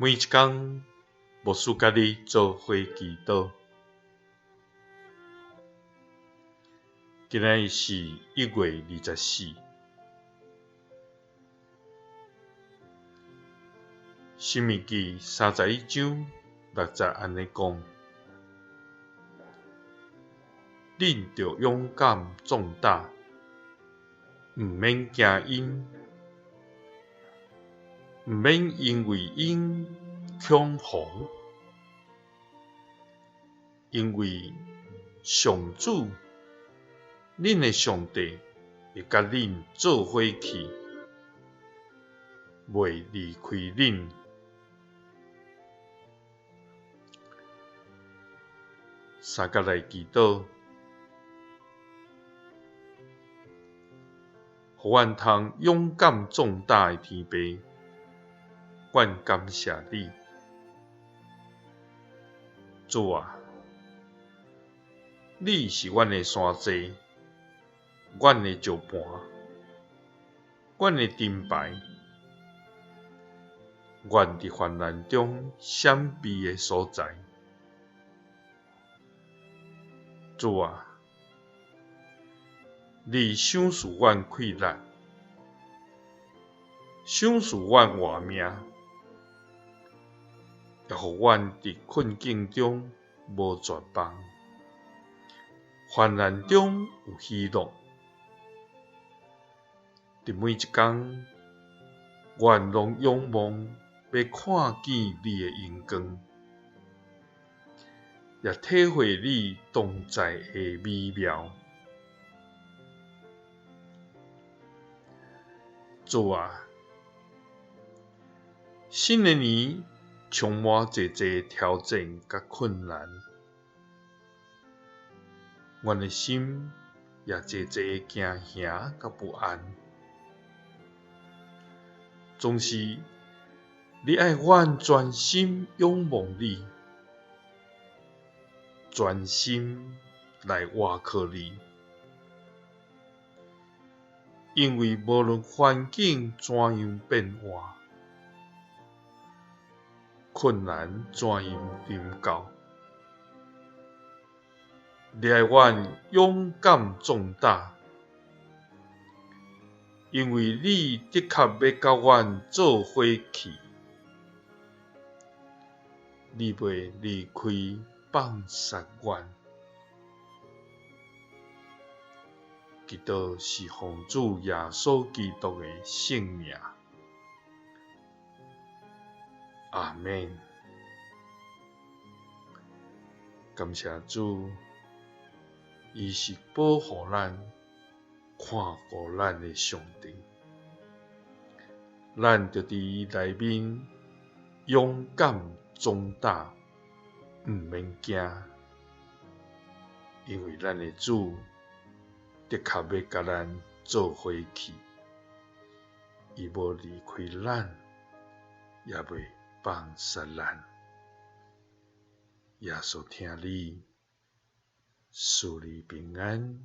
每一工，牧師佮你做伙祈禱。今仔日是1月24，申命記31章6節按呢講：恁著勇敢壯膽，毋免驚𪜶，毋免因為𪜶恐惶，因為上主恁的上帝會佮恁做伙去，袂離開恁。三佮來祈禱，予阮通勇敢壯膽的天父，阮感謝你，主啊，你是阮的山寨，阮的石磐，阮的盾牌，阮佇患難中閃避的所在。主啊，你賞賜阮氣力，賞賜阮活命，也予阮佇困境中無絕望，患難中有喜樂。佇每一工，阮攏仰望欲看見你的榮光，也體會你同在的美妙。主啊，新的年充滿濟濟挑戰佮困難，阮的心也濟濟驚嚇佮不安。總是你愛阮專心仰望你，專心來倚靠你，因為無論環境怎樣變化，困難怎樣臨到，你愛阮勇敢壯膽，因為你的確欲佮阮做伙去，你袂離開放殺阮。祈禱是奉主耶穌基督的聖名。阿們。感謝主，伊是保護咱、看顧咱的上帝。咱著佇伊內面勇敢壯膽，毋免驚，因為咱的主的確欲佮咱做伙去，伊無離開咱，也袂放殺咱。耶穌疼你，賜你平安。